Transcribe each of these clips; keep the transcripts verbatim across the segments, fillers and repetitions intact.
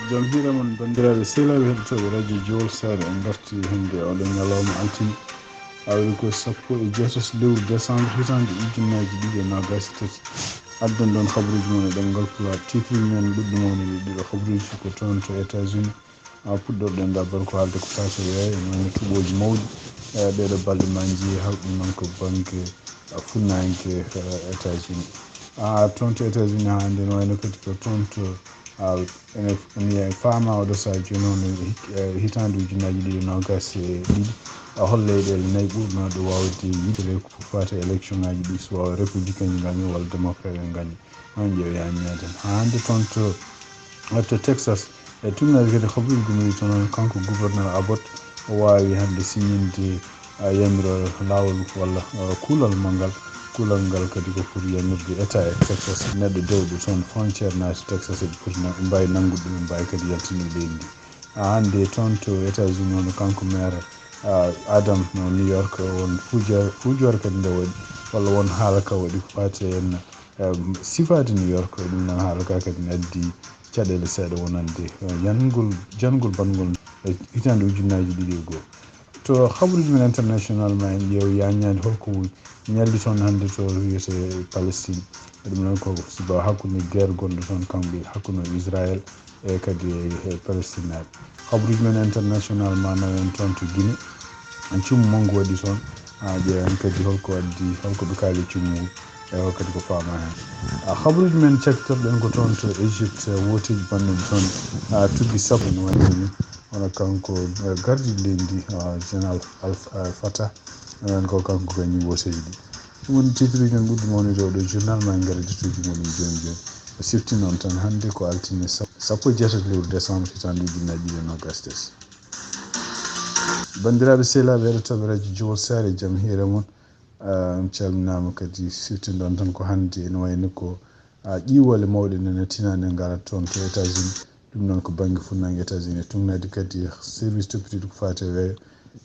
Jam hiira mon, banndiraaɓe sehilaaɓe heɗotooɓe radio Jowol Saare. En ngarti hannde oɗo ñalawma altine, awa ko sappo e jeetati lewru décembre, hitaande ujunnaaji ɗiɗi e noogaas e tati. Addan ɗon habaruuji mon e ɗemngal Pulaar. Titre men ɓurɗo mawnude ɗiɗo habaruuji ko toon to États-Unis. A puɗɗorɗen ɗabbal ko haalde ko faati e weeyo, en woni tuɓooji mawɗi, e ɗeeɗo balɗe ma njiye hawɗi noon ko bannge, a, funnaange, e, États-Unis. A, toon to États-Unis haa hannde no wayno kadi ko toon to, a, ene, ene faama oɗo sahaa jooni hono hik-, e, hitaande ujunnaaji ɗiɗi e noogaas e ɗiɗi, a, hol leyɗeele nayi ɓurnooɗe waawde yiide ko faati e élection ŋaaji ɗi, so waawa républicain ji ngaño walla démocrate en ngaño. Noon ƴeew yaññaade. Haa hannde toon to, to Texas, e tuugnaade kadi habaruuji gomɗi toon, kanko gouverneur Abbott o waawi hannde siññinde, a, yamiroore laawol walla, a, kuulal ma ngal. Kuulal ngal kadi ko pour yamirde État e Texas. Neɗɗo dewɗo toon frontière naati Texas, eɓe poti na-, mbaawi nanngude ɗum, ɓe mbaawi kadi yaltinde leydi ndi. A, hannde toon to États-Unis, hono kanko maire, a, Adam no New York, won fuujoore, fuujoore kadi nde waɗi, walla won haala ka waɗi ko faati e en, em, sifaade New York, e ɗum noon haala ka kadi ne addi caɗeele seeɗa wonande, eh, yangol, jangol banngol, eh, hitaande ujunnaaji ɗiɗi e goo. To habaruuji men international ma en ƴeew yaññaade holko ñalli toon hannde to wiyetee Palestine. E ɗum noon ko siba hakkunde guerre gonɗo toon kamɓe hakkunde Israël e kadi e, e Palestine naaɓe. Habaruuji men international ma nawen toon to Guinée. En cummu manngu waɗi toon. A, ƴeewen kadi holko addi, holko ɓe kaali cummu ngu, e holko kadi ko faama heen. A, habaruuji men cakkitorɗen ko toon to Égypte, wooteeji bannuɗi toon, a, tuggi sappo no wayi ni. Hono kanko, eh, gardiiɗo leydi ndi, ah, Général Al-, ah, Fatah, eh, ko kanko gañi wooteeji ɗi. Ɗum woni titre uji men ɓurɗi mawnude oɗo journal, ma en ngarditu uji muɗum jooni jooni. O sifti noon tan hannde ko altine sap-, sappo e jeetati lewru décembre hitaande ujunnaaji ɗiɗi e noogaas e tati. Banndiraaɓe sehilaaɓe heɗotooɓe radio Jowol Saare, jam hiire mon. Ah, on calminaama kadi, siftinɗon tan ko hannde ene wayno ko, ah, ƴiiwale mawɗe nene tinaande ngara toon to États-Unis. Ɗum noon ko bannge funnaange États-Unis. Tuugnaade kadi service toppitiiɗo ko faati e weeyo.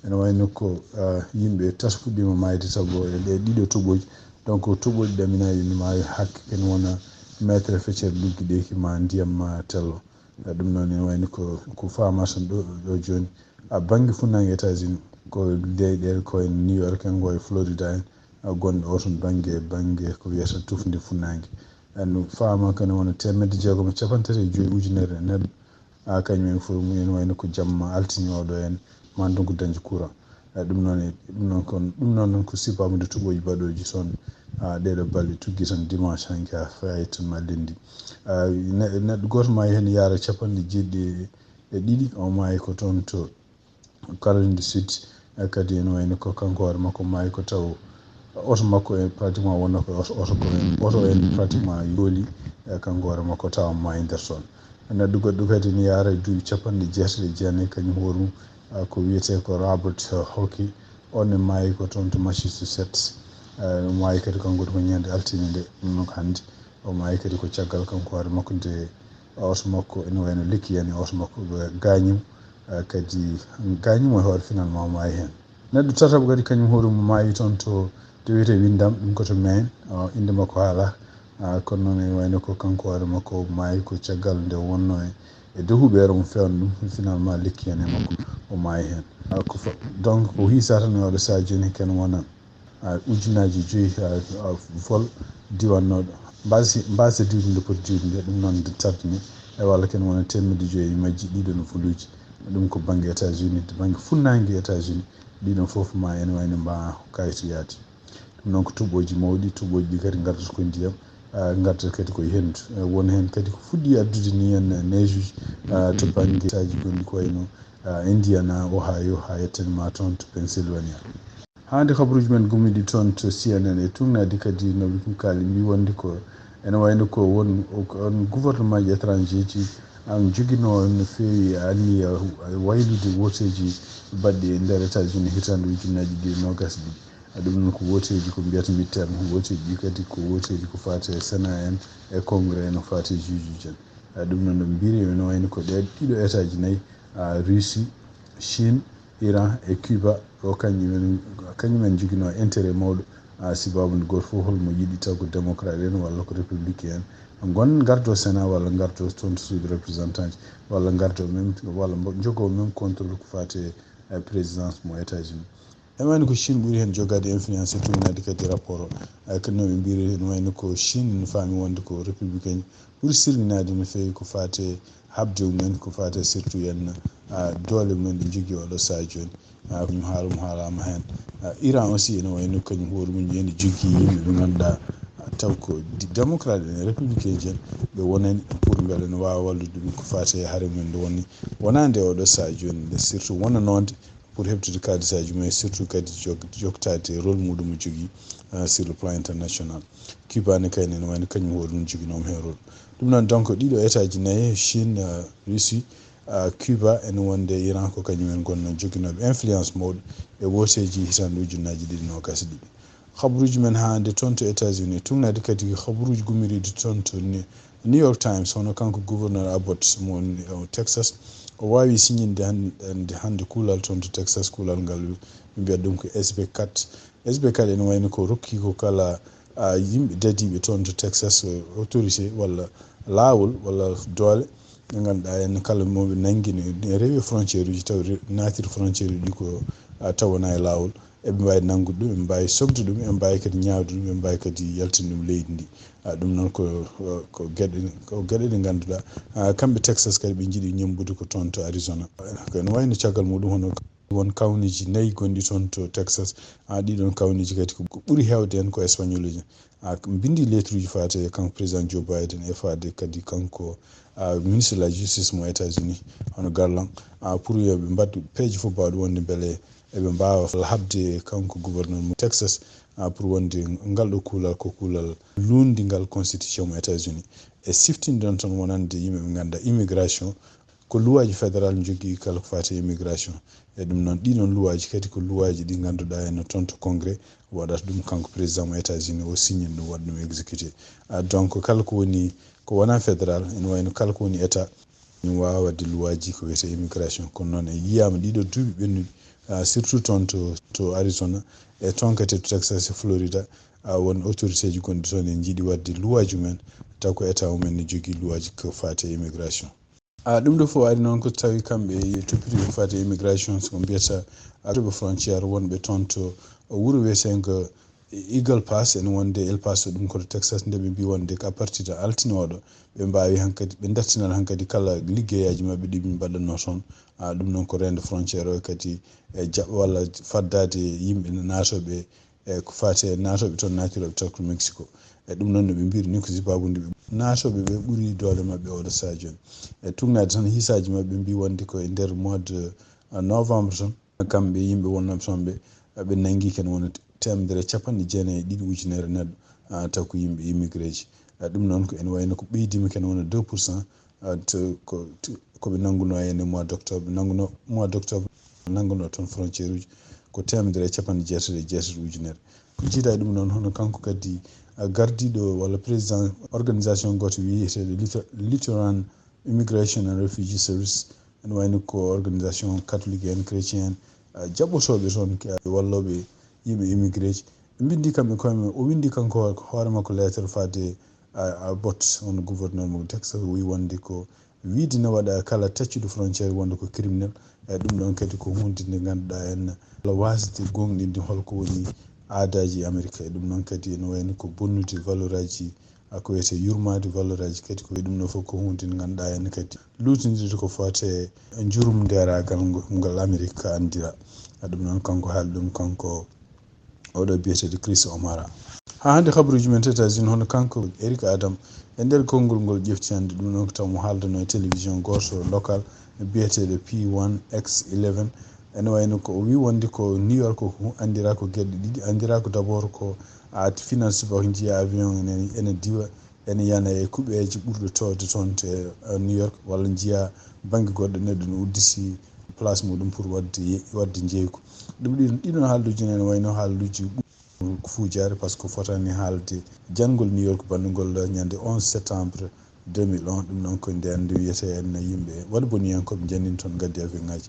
Ene wayno ko, ah, yimɓe tati puɗɗiima maayde sabu e ɗe ɗiɗo toɓooji. Donc, toɓooji ɗaminaaɗi no maayi hakke ken wona mètre feccere luggi ɗeeki ma ndiyam ma tello. Eh, ɗum noon ene wayno ko, ko faama tan ɗo, ɗo jooni. A, bannge funnaange États-Unis, ko leyɗeele ko en New York en, ko e Florida en, a, gonɗo o toon bannge, bannge ko wiyata tufnde funnaange. A, no faama ko ene wona teemedde jeegom e cappanɗe tati e joyi ujunere neɗɗo. A, kañum en fof ene wayno ko jamma altine oɗo en, ma ndonku dañde courant. A, ɗum noon e, ɗum noon kon, ɗum noon noon ko sibabude toɓooji baɗooji toon, a, ɗeeɗo balɗe tuggi tan dimanche hanki haa fayi tan ma lenndi. A, ne-, neɗɗo gooto ma heen yaara capanɗe jeeɗiɗi e ɗiɗi, o maayi ko toon to Caroline du Sud. E, kadi ene wayno ko kanko hoore makko maayi ko taw oto makko en pratiquement wonno ko oto, oto ko en, oto en pratiquement yooli, e, kanko hoore makko tawa maayi nder toon. Neɗɗo goɗɗo kadi ne yaara e duuɓi capanɗe jeetati e jeenayi, kañum hoore mum, a, ko wiyetee ko Robert, a, Hawke, on ne maayi ko toon to Massachusetts. A, o maayi kadi kanko ko ñande altine nde, ɗum noon ko hannde. O maayi kadi ko caggal kanko hoore makko nde oto makko ene wayno lekki yani oto makko gaañi mo, a, kadi gaañi mo e hoore finalement o maayi heen. Neɗɗo tataɓo kadi kañum hoore mum maayi toon to, to wiyetee Windam, ɗum ko to Maine, o, innde makko haalaa. A, kono noon ene wayno ko kanko hoore makko o maayi ko caggal nde wonno e, e dohuɓeere mum feewna ɗum, finalement lekki yani e makko o maayi heen. A, ko fa-, donc ko hiisa tan e oɗo sahaa jooni ken wona, a, ujunnaaji joyi, a, a, vol diwannooɗo. Mbaasi, mbaasi diwde nde poti diwde nde, ɗum noon nde tardini. E walla ken wona teemedde joyi e majji ɗiɗo no voluuji. Ɗum ko bannge États-Unis, to bannge funnaange États-Unis. Ɗiɗon fof ma ene wayno mba kayitoyaade. Ɗum noon ko toɓooji mawɗi, toɓooji ɗi kadi ngartata ko ndiyam, a, ngartata kadi ko henndu. E, won heen kadi ko fuɗɗi addude ni en neejuuji, a, to bannge taaji gonɗi ko wayno, a, Indiana, Ohio, haa yettani ma toon to Pennsylvania. Hannde kabaruuji men gummiɗi toon to C N N e tuugnaade kadi no ɓe kaali mbi wonde ko ene wayno ko won, on gouvernement ji étranger ji an joginoo no feewi anniya waylude wooteeji baɗɗi e nder États-Unis hitaande ujunnaaji ɗiɗi e noogaas ɗiɗi. A, ɗum noon ko wooteeji ko mbiyata midterm, wooteeji ɗi kadi ko wooteeji ko faati e Sénat en, e Congrès en, no faati e juge en. A, ɗum noon no mbiri ene wayno ko ɗee ɗiɗo État ji nayi, a, Russie, Chine, Iran e Cuba, o kañum en, kañum en joginoo intérêt mawɗo, a, sibabu nde gooto fof hol mo yiɗi, taw ko démocrate en walla ko républicain en, ngon ngardo Sénat walla ngardo toon to suudu représentant ji walla ngardo même walla mbo- jogo même contrôle ko fate e présidence mo États-Unis. Ene wayno ko Chine ɓuri heen jogaade influence e tuugnaade kadi rapport o. Ay kadi no ɓe mbiri ene wayno ko Chine no faami wonde ko républicain ɓuri sirginaade no feewi ko fate habde mumen ko fate surtout en doole mumen ɗe jogii oɗo saha jooni. Ko ɗum haala mo haalama heen. Iran aussi ene wayno kañum hoore mum ene jogii yimɓe ɓe ngannduɗaa taw ko démocrate en républicain ji en ɓe wonani pour mbele ne waawa wallude ɗum ko fate hare mum nde woni wonande oɗo saha jooni nde surtout wonanode pour heɓtude kalisaji mum e surtout kadi joktaade rôle muɗum o jogii sur le plan international. Cuba ne kayne ne wayno kañum hoore mum joginoma heen rôle. Ɗum noon donc ɗiɗo état ji nayi Chine, Russie, Cuba ene wonde Iran ko kañum en gonno joginooɓe influence mawɗo e wooteeji hitaande ujunnaji ɗiɗi nogas e ɗiɗi. Habaruuji men haa hannde toon to États-Unis, tuugnaade kadi habaruuji gummiriiɗi toon to New York Times, hono kanko gouverneur Abbott mo Texas, o waawi siñinde hannde kuulal toon to Texas, kuulal ngal ɓe mbiyata ɗum ko S B quatre. S B quatre ene wayno ko rokki ko kala yimɓe dadiiɓe toon to Texas, autorité walla laawol walla doole ɗe ngannduɗaa en kala moɓe nanngi ne rewi e frontière uji taw naatiri frontière uji ko tawana e laawol eɓe mbaawi nanngude ɗum eɓe mbaawi sokde ɗum eɓe mbaawi kadi ñaawde ɗum eɓe mbaawi kadi yaltinde ɗum leydi ndi. Ɗum noon ko ko geɗe ko geɗe ɗe ngannduɗaa kamɓe Texas kadi ɓe njiɗi ñemmbude ko toon to Arizona. Ko ene wayno caggal muɗum hono won kawniiji nayi gonɗi toon to Texas. Ɗiɗon kawniiji kadi ko ɓuri heewde heen ko espagnoluji. Mbindi lettre uji faate kanko président Joe Biden e faade kadi kanko ministre de la justice mo États-Unis hono Garland pour yo ɓe mbaɗ peeje fof mbawɗe wonde mbele eɓe mbaawa habde kanko gouverneur mo Texas pour wonde ngal ɗo kuulal ko kuulal luundi ngal constitution mo États-Unis e siftinde ɗon toon wonande yimɓe ɓe ngannduɗaa immigration ko luwaaji fédéral jogii kala ko faati e immigration. E ɗum noon ɗiɗon luwaaji kadi ko luwaaji ɗi ngannduɗaa ene toon to congrès waɗata ɗum kanko président mo États-Unis o signe ɗum waɗa ɗum exécuté. Donc kala ko woni ko wona fédéral ene wayno kala ko woni état ene waawa waɗde luwaaji ko wiyetee immigration kono noon en yiyaama ɗiɗo duuɓi ɓennuɗi surtout toon to to Arizona e toon kadi to Texas e Florida won autorité ji gonɗi toon en njiɗi waɗde luwaaji mumen taw ko état mumen ne jogii luwaaji ko faati e immigration. Ɗum ɗo fof ari noon ko tawi kamɓe toppiti ko faati e immigration ko mbiyata atoɓe frontière wonɓe toon to wuro wiyeteengo Eagle Pass ene wonde El Paso ɗum koto Texas nde ɓe mbi wonde à partir de altine oɗo ɓe mbawi hankadi ɓe dartinal hankadi kala liggeyaaji maɓɓe ɗi ɓe mbaɗatno toon. Ɗum noon ko rende frontière o kadi e jaɓ walla faddaade yimɓe naatoɓe e ko faati e naatoɓe toon naatirooɓe toon ko Mexico. E ɗum noon no ɓe mbiri ni ko sibabude naatoɓe ɓe ɓuri doole maɓɓe oɗo saha jooni. E tuugnaade tan hiisaaji maɓɓe mbi wonde ko e nder mois de novembre toon kamɓe yimɓe wonnooɓe toon ɓe ɓe nanngi ken wona teemedere e capanɗe jeenayi e ɗiɗi ujunere neɗɗo taw ko yimɓe immigré ji. Ɗum noon ko ene wayno ko ɓeydima ken wona deux pour cent. To ko ko ɓe nanngunoo heen e mois d' octobre ɓe nanngunoo mois d' octobre nanngunoo toon frontière uji ko teemedere e capanɗe jeetati e jeetati ujunere. Ko jiidaa e ɗum noon hono kanko kadi gardiiɗo walla président organisation gooto wiyeteeɗo Lutheran Immigration and Refugee Service ene wayno ko organisation catholique en chrétien en jaɓɓotooɓe toon wallooɓe yimɓe immigré ji. Ɓe mbindi kamɓe koye o windi kanko hoore makko lettre faade Abbott on gouverneur mo Texas o wi wonde ko wiide ne waɗa kala taccuɗo frontière wonde ko criminel. E ɗum ɗon kadi ko hunde nde ngannduɗaa en ala wasde gonɗinde holko woni aadaaji Amerika e ɗum noon kadi ene wayno ko bonnude valeur aji ko wiyetee yurmaade valeur aji kadi ko ɗum ɗo fof ko hunde nde ngannduɗaa en kadi luutindirde ko fate njurumdeeraagal ngal Amerika anndira. Ɗum noon kanko haali ɗum kanko oɗo biyeteeɗo Chris O'Mara. Haa hannde habaruuji men to États-Unis hono kanko Eric Adam e nder konngol ngol ƴefti hannde ɗum noon ko taw mo haaldanoo e télévision gooto local biyeteeɗo P one X eleven. Ene wayno ko o wi wonde ko New York ko anndiraa ko geɗe ɗiɗi anndiraa ko d'abord ko a finance ba ko njiya avion ene ene diwa ene yana e kuɓeeje ɓurɗo towde toon to New York walla njiya bannge goɗɗo neɗɗo no udditi place muɗum pour waɗde waɗde njeeygu. Ɗum ɗiɗon ɗiɗon haalluuji ne ene wayno haalluuji ɓurɗi fuujaade par ce que fotani haalde janngol New York banndugol ñande onze septembre deux mille un. Ɗum noon ko ndeen nde wiyetee en yimɓe waɗa boniyankooɓe njannini toon ngaddi avion ngaji.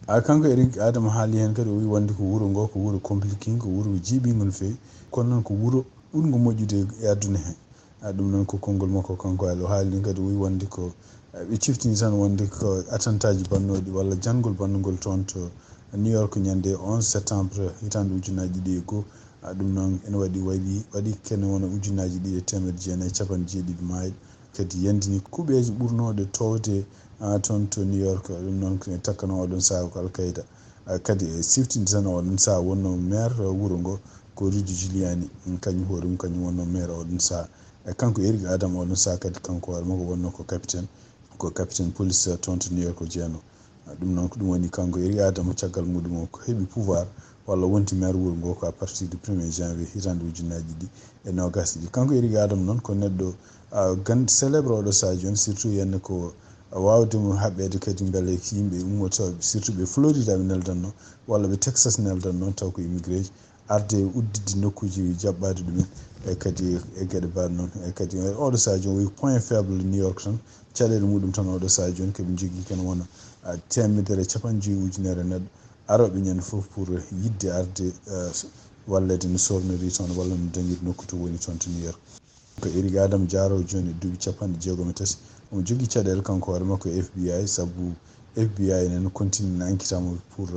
A kanko Eric Adama haali heen kadi o wi wonde ko wuro ngo ko wuro compliqué ko wuro jiiɓingo no feewi kono noon ko wuro ɓurngo moƴƴude e aduna he. Ɗum noon ko konngol makko kanko Wale. O haali ɗum kadi, o wi wonde ko, eh, ɓe ciftini tan wonde ko attentat ji bannooɗi walla janngol banndugol toon to New York ñande onze septembre hitaande ujunnaji ɗiɗi e goo. Ah, ɗum noon ene waɗi, waɗi, waɗi kene wona ujunnaji ɗiɗi e teemedde jeenayi e capanɗe jeeɗiɗi maayɓe. Kadi yandini kuɓeeje ɓurnooɗe toowde, ah, toon to New York. Ɗum noon ko takkanoo oɗon sahaa ko Al Qaeda. Ah, kadi e siftinde tan oɗon sahaa wonno maire wuro ngo ko Rudy Giuliani, kañum hoore mum kañum wonno maire oɗon sahaa. E kanko Eric Adams oɗon sahaa kadi kanko hoore makko wonno ko capitaine, ko capitaine police toon to New York o jeyanoo. Ah, ɗum noon ko ɗum woni kanko Eric Adams caggal muɗum o ko heɓi pouvoir walla wonti maire wuro ngo ko à partir du premier janvier hitaande ujunnaji ɗiɗi e noogas e ɗiɗi. Kanko Eric Adams noon ko neɗɗo, ah, gan célèbre oɗo sahaa jooni, surtout henne ko waawde mo haɓɓeede kadi mbele yimɓe ummotooɓe surtout ɓe Florida ɓe neldanno walla ɓe Texas neldanno taw ko immigré ji arde udditde nokkuuji jaɓɓaade ɗumen, e kadi e geɗe mbaɗe noon. E kadi oɗo sahaa jooni o wi point faible New York tan, caɗeele muɗum tan oɗo sahaa jooni ko ɓe njogii kene wona, ah, teemedere e capanɗe joyi ujunere neɗɗo arooɓe ñande fof pour yiɗde arde, ah, walleede no sornori toon walla no dañiri nokku to woni toon to New York. Ko Eric Adams jaaroo jooni e duuɓi capanɗe jeegom e tati. Omo jogii caɗeele kanko hoore makko e F B I, sabu F B I ene continue na enquête mo pour,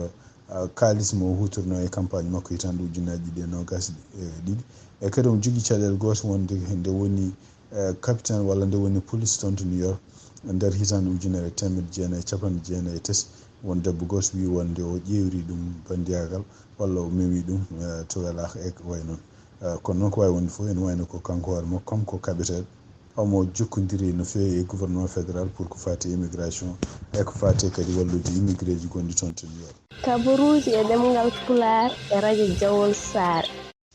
ah, kaalis mo o huutorno e campagne makko hitaande ujunnaji ɗiɗi e noogas e ɗiɗi. E kadi omo jogii caɗeele gooto wonde nde woni, eh, capitaine walla nde woni police toon to New York nder hitaande ujunere e teemedde jeenayi e capanɗe jeenayi e tati. Won debbo gooto wi wonde o ƴeewri ɗum banndiyagal walla o memi ɗum, eh, to welaaka e ko wayi noon. Eh, kono noon ko waawi wonde fof ene wayno ko kanko hoore makko kam ko kaɓeteeɗo. Omo jokkondiri no feewi e gouvernement fédéral pour ko faati e immigration e ko faati kadi wallude immigré ji gonɗi toon to New York. Kabaruuji e ɗemngal Pulaar e radio Jawol Saare.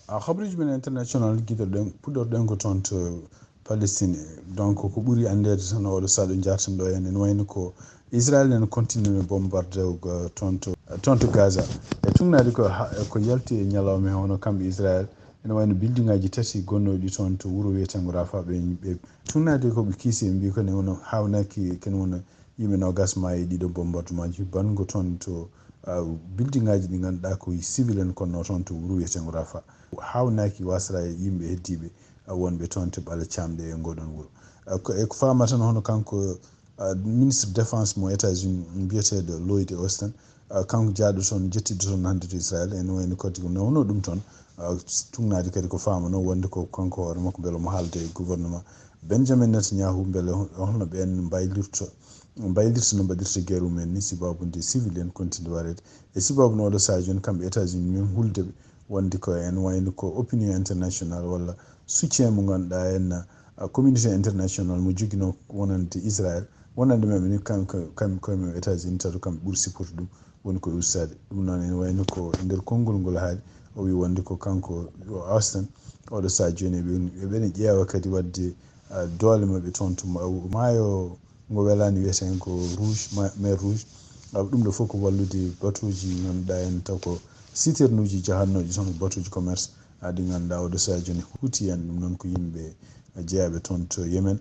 A, habaruuji men international giɗoɗen, puɗɗorɗen ko toon to Palestine. Donc ko ɓuri anndeede tan oɗo sahaa ɗo njaarten ɗo heen ene wayno ko Israël ene continue bombardewgo toon to, toon to Gaza. E tugnaade ko ha-, ko yalti e ñalawma he, hono kamɓe Israël, ene wayno building aji tati gonnooɗi toon to wuro wiyeteengo Rafah, ɓe, ɓe tugnaade ko ɓe kiisi, ɓe mbii ko ne wona haawnaaki, kene wona yimɓe noogas maayi e ɗiɗo bombardement ji, banngo toon to, ah, building aji ɗi ngannduɗaa ko civil en konno toon to wuro wiyeteengo Rafah. Haawnaaki wasra e yimɓe heddiiɓe, ah, wonɓe toon to ɓale caamɗe e ngoɗon wuro. Ah, ko, e ko faama tan hono kanko, ah, ministre défense mo États-Unis mbiyeteeɗo Lloyd Austin, ah, kanko jaaɗo toon, jettiɗo toon hannde to Israël, ene wayno kadi ko nawno ɗum toon, ah, tugnaade kadi ko faamano wonde ko kanko hoore makko mbele omo haalda e gouvernement Benjamin Netanyahu mbele hol-, holno ɓeen mbaylirto, mbaylirta no mbaɗirta guerre mumen ni, sibabu nde civil en continue wareede. E sibabu no oɗo sahaa jooni kamɓe États-Unis men hulde ɓe wonde ko en wayno ko opinion international walla soutien mo ngannduɗaa en, ah, communauté international mo joginoo wonande Israël, wonande maɓɓe ni kam, kam, kam koye maɓɓe États-Unis tato kamɓe ɓuri supporte ɗum, woni koye ustaade. Ɗum noon ene wayno ko e nder konngol ngol haali, o wi wonde ko kanko o Austin, oɗo sahaa jooni eɓe, eɓene ƴeewa kadi waɗde, ah, doole maɓɓe toon to ma-, maayo ngo welaani wiyeteengo Rouge, ma-, mer Rouge. Ah, ɗum ɗo fof ko wallude batuuji ngannduɗaa en taw ko citernuuji jahannooji toon, batuuji commerce, ah, ɗi ngannduɗaa oɗo sahaa jooni huuti en. Ɗum noon ko yimɓe jeyaaɓe toon to Yemen.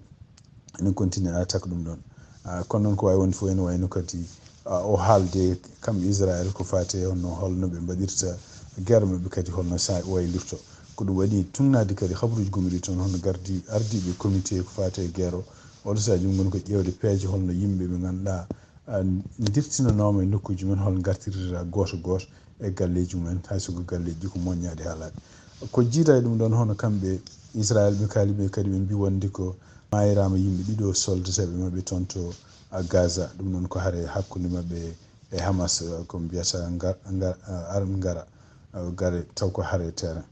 Enen continue attaque ɗum ɗoon. Ah, kono noon ko waawi wonde fof ene wayno kadi, ah, o haalde kam Israël ko faati e honno, holno ɓe mbaɗirta guerre maɓɓe kadi holno sa waylirto. Ko ɗum waɗi tugnaade kadi habaruuji gomɗi toon hono gardi, ardiiɓe comité ko faati e guerre o. Oɗo sahaa jooni ngoni ko ƴeewde peeje holno yimɓe ɓe ngannduɗaa, ah, dirtinanooma e nokkuuji men, hol ngartirta gooto gooto e galleeji mumen, hay so ko galleeji ɗi ko moƴƴaaɗi haalaade. Ko jiida e ɗum ɗoon hono kamɓe Israël ɓe kaali ɓe kadi ɓe mbii wonde ko maayiraama yimɓe ɗiɗo soldateeɓe maɓɓe toon to, ah, Gaza. Ɗum noon ko hare hakkunde maɓɓe e Hamas, eh, ko mbiyata nga-, nga-, eh, arme ngara, eh, gare taw ko hare terrain.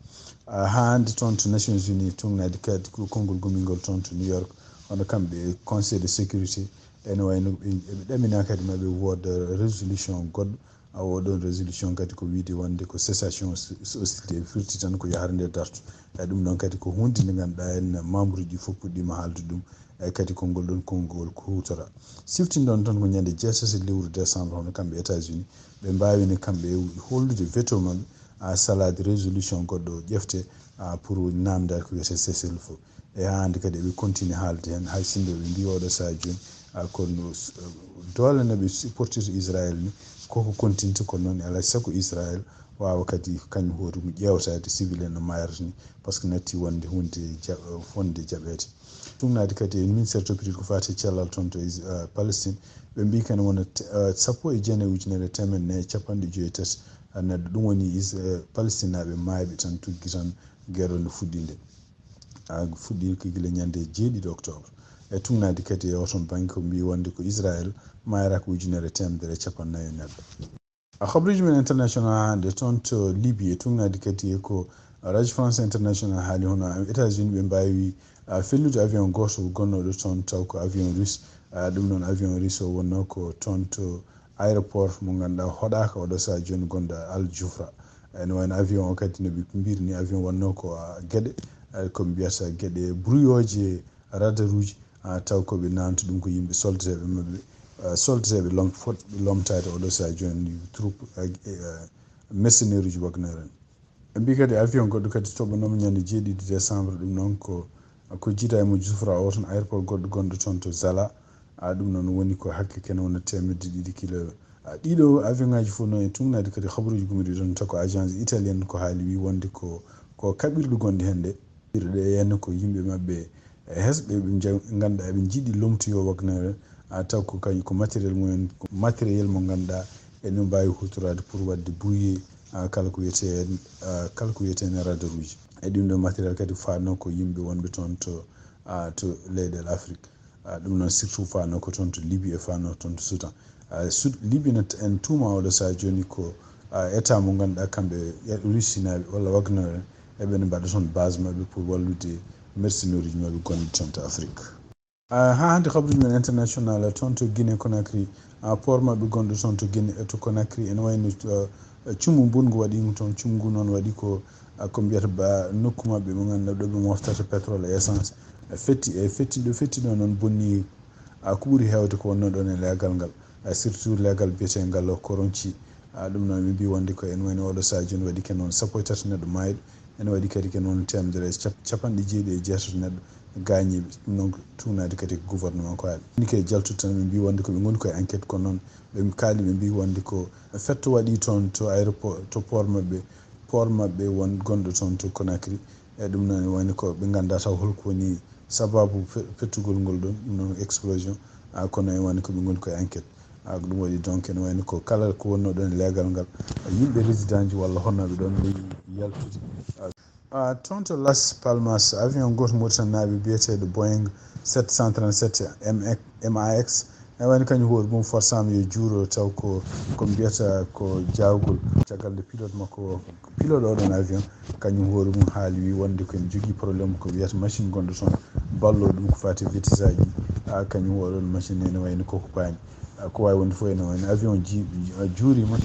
Ah, haa hannde toon to Nations Unies tugnaade kadi ko konngol gomɗingol toon to New York, hono kamɓe e Conseil de sécurité, ene wayno ɓe, ɓe ɗaminaa kadi maɓe wooda résolution goɗɗo. A, oo ɗoon résolution kadi ko wiyde wonde ko cessation hostilité firti tan ko yo hare nde darto. E ɗum ɗoon kadi ko huunde nde ngannduɗaa en membre ji fof puɗɗiima haalde ɗum. E kadi konngol ɗoon konngol ko huutora. Siftinɗon tan ko ñande jeetati lewru décembre hono kamɓe États-Unis ɓe mbaawino kamɓe e hollude veto maɓɓe a salaade résolution goɗɗo ƴefte a pour naamndaade ko wiyetee cessez-le-feu. E haa hannde kadi eɓe continue haalde heen, hay sinno ɓe mbii oɗo sahaa jooni, a, kono, s-, doole no ɓe supportirta Israël ni, koko continue, kono noon alaa e sago Israël waawa kadi kañum hoore mum ƴeewtaade civil en no mayrata ni, par ce que natti wonde hunde ja-, wonde jaɓeede. Tugnaade kadi e ministère toppitiiɗo ko faati e cellal toon to Is-, eh, Palestine, ɓe mbii kene wona te-, eh, sappo e jeenayi ujunere e teemedde nayi e capanɗe joyi e tati, eh, neɗɗo. Ɗum woni Is-, eh, Palestinaaɓe maayɓe tan tuggi tan guerre o no fuɗɗii nde. Ah, fuɗɗii ko gila ñande jeeɗiɗi octobre. E tugnaade kadi e oton bannge ko mbii wonde ko Israël maayraaka ujunere e teemedere e capanɗe nayi e neɗɗo. A habruuji men international hannde toon to Libye, e tugnaade kadi e ko Radio France International haali, hono États-Unis ɓe mbaawi, ah, fellude avion gooto gonnooɗo toon, taw ko avion russe. Ah, ɗum noon avion russe o wonnoo ko toon to aéroport mo ngannduɗaa hoɗaaka oɗo sahaa jooni gonɗo Al Jufra. Ene wayno avion o kadi no ɓe mbiri ni avion wonnoo ko, ah, geɗe, ah, ko mbiyata geɗe bruyooje radaruuji, ah, taw ko ɓe naamti ɗum ko yimɓe soldateeɓe maɓɓe, ah, soldateeɓe lom-, fotɓe lomtaade oɗo sahaa jooni troupe, ah, eh, ah, mercenaire uji Wagner en. Ɓe mbii kadi avion goɗɗo kadi toɓɓanooma ñande jeeɗiɗi décembre, ɗum noon ko, ko jiida e mo Jufra o toon aéroport goɗɗo gonɗo toon to Zala. Ah, ɗum noon woni ko hakke kene wona teemedde ɗiɗi kilo. Ah, ɗiɗo avion ngaji fof noon e tugnaade kadi habaruuji gummiɗi ɗon, taw ko agence italienne ko haali wi wonde ko, ko kaɓirɗe gonɗe heen ɗe. Ɗe yenna ko yimɓe maɓɓe, eh, hesɓe ɓe nja-, ngannduɗaa eɓe njiɗi lomtoyo Wagner, ah, taw ko kañum ko matériel mumen, ko matériel mo ngannduɗaa ene mbaawi huutoraade pour waɗde brouiller, ah, kala ko wiyetee, ah, kala ko wiyetee ne radaruuji. E ɗum ɗo matériel kadi faatnoo ko yimɓe wonɓe toon to, ah, to leyɗeele Afrik. Ah, ɗum noon surtout faatnoo ko toon to Libye e faatnoo toon to Soudan. Ah, Sud-, Libye ne en tuuma oɗo sahaa jooni ko, ah, état mo ngannduɗaa kamɓe Russinaaɓe walla Wagner en, eɓe ne mbaɗa toon base maɓɓe pour wallude mercenaire uji maɓɓe gonɗi toon to Afrique. Ah, haa hannde habaruuji men international toon to Guinée Conakry, ah, port maɓɓe gonɗo toon to Guinée, to Conakry, ene wayno, ah, cummu mbonngu waɗiima toon. Cummu ngu noon waɗi ko, ah, ko mbiyata ba nokku maɓɓe mo ngannduɗaa ɗo ɓe moftata pétrole e essence. Ah, fetti, e fetti, ɗo fetti ɗo noon bonni, ah, ko ɓuri heewde ko wonnoo ɗoon e leegal ngal. Ah, surtout leegal biyeteengal Koronci. Ah, ɗum noon ɓe mbii wonde ko ene wayno oɗo sahaa jooni waɗi ken noon sappo e tati neɗɗo maayɗo. Ene waɗi kadi ken noon teemedere e cap-, capanɗe jeeɗiɗi e jeetati neɗɗo gaañiiɓe. Ɗum noon ko tugnaade kadi ko gouvernement ko haali. Ni kay jaltude tan ɓe mbii wonde ko ɓe ngoni koye enquête, kono noon ɓe kaali, ɓe mbii wonde ko fetto waɗi toon to aéroport, to port maɓɓe, port maɓɓe won gonɗo toon to Conakry. E ɗum noon woni ko ɓe nganndaa taw holko woni sababu fe-, fettugol ngol ɗon, ɗum noon explosion. Ah, kono e woni ko ɓe ngoni koye enquête. Ah, ko ɗum waɗi donc ene wayno ko kala ko wonnoo ɗon e leegal ngal, ah, yimɓe résident ji walla honnooɓe ɗon ɓe yaltude. Ah, ah, toon to Las Palmas, avion gooto Mauritanie naaɓe biyeteeɗo Boeing sept cent trente-sept M X, M A X, ene wayno kañum hoore mum forsaama yo juuro, taw ko, ko mbiyata ko jaawgol caggal nde pilote makko o, pilote oɗon avion, kañum hoore mum haali wi wonde ko ene jogii problème ko wiyata machine gonɗo toon, ballo ɗum ko faati e vertissage ji. Ah, kañum oɗon machine ene wayno koko paani. Ah, ko waawi wonde fof ene wayno avion ji-, ah, juuriima,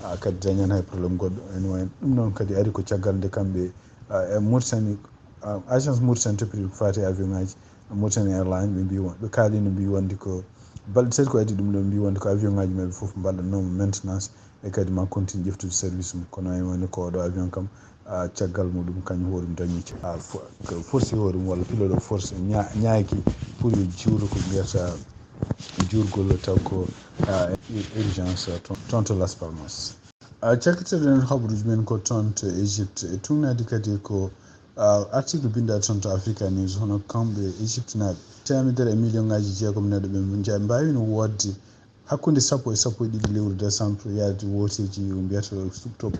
ah, kadi dañan hay problème goɗɗo. Ene wayno ɗum noon kadi ari ko caggal nde kamɓe, ah, e Mauritanie, ah, agence Mauritanie toppitiiɗo ko faati e avion ngaji Mauritanie Airlines, ɓe mbii won-, ɓe kaalino mbii wonde ko balɗe tati ko adii ɗum ɗo, mbii wonde ko avion ngaji maɓɓe fof mbaɗannooma maintenance, e kadi ma continue ƴeftude service mum. Kono ene wayno ko oɗo avion kam, ah, caggal muɗum kañum hoore mum dañi, ah, fo-, ko force hoore mum walla pilote o force ña-, ñaaki pour yo juuro ko mbiyata juurgol taw ko, ah, urgence toon, toon to Las Palmas. Ah, cakkitiren habaruuji men ko toon to Égypte. E tugnaade kadi ko, ah, article binnda toon to Africa News, hono kamɓe Égypte naaɓe teemedere e million ngaji jeegom neɗɗo ɓe nja-, mbaawino woodde hakkunde sappo e sappo e ɗiɗi lewru décembre, yaade wooteeji o mbiyata top,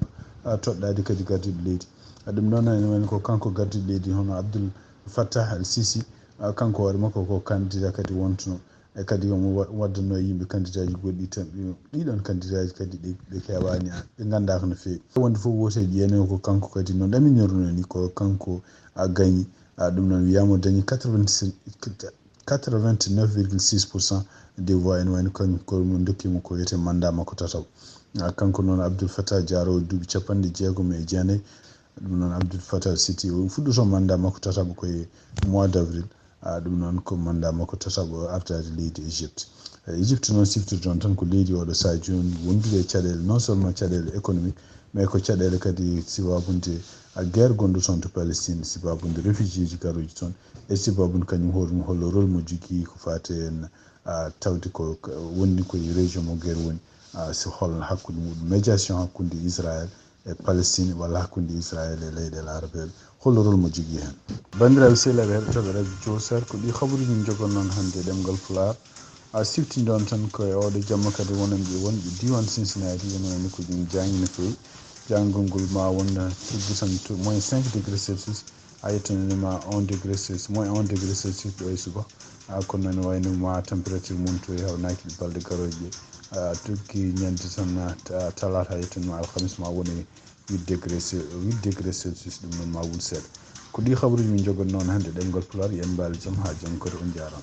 ah, toɗɗaade kadi gardiiɗo leydi. Ah, ɗum noon ene wayno ko kanko gardiiɗo leydi hono Abdul Fattah al Sisi, ah, kanko hoore makko ko candidat kadi wontuno. E kadi omo wa-, waddannoo e yimɓe candidat ji goɗɗi tan. Ɗi-, ɗiɗon candidat ji kadi ɗi, ɗi keewaani, ah, ɓe nganndaaka no feewi. Wonde fof wooteeji ene ko kanko kadi no ɗaminirnoo ni ko kanko, ah, gañi. Ah, ɗum noon wiyaama o dañi quatre-vingt-six, quatre-vingt-neuf virgule six pour cent des voix, ene wayno kañum ko ɗum ndokki mo ko wiyetee mandat makko tataɓo. Ah, kanko noon Abdoul Fattah Diaro, duuɓi capanɗe jeegom e jeenayi. Ɗum noon Abdoul Fattah Sisi, o fuɗɗoto mandat makko tataɓo ko e mois d' avril. Ah, ɗum noon ko mandat makko tataɓo ardaade leydi Égypte. Eh, Égypte noon siftirde on tan ko leydi oɗo sahaa jooni wondude e caɗeele, non seulement caɗeele économique, mais ko caɗeele kadi sibaabude a guerre gonɗo toon to Palestine, sibaabude réfugié ji garooji toon, e sibaabude kañum hoore mum hollo rôle mo jogii ko faati en, ah, tawde ko, ko wonni ko e région mo guerre woni, ah, si holno hakkunde muɗum médiation hakkunde Israël e Palestine walla hakkunde Israel e leyɗeele arabeeɓe. Hol rôle mo jogii heen? Banndiraaɓe sehilaaɓe heɗotooɓe radio Jowsar, ko ɗi habaruuji min njogonnoon hannde e ɗemngal Pulaar. A siftinɗon tan ko e oɗo jamma kadi wonan ɗi wonɓe diiwaan Cincinnati, ene wayno ko ɗum jaangi no feewi. Jaangol ngol ma won tuggusan to moins cinq degré Celsius, a yettanima un degré Celsius, moins un degré Celsius ɗo e suba. A kono noon wayno ma température mum to e hawnaaki balɗe garooje, a tuggi ñande tan, a, ta-, talaata, a yettanima alhamis ma woni huit degré Ce-, huit degré Celsius, ɗum noon ma wul seeɗa. Ko ɗi habaruuji min njogonnoon hannde ɗemngal Pulaar, yen mbaali jam haa janngo kadi, on njaaraama.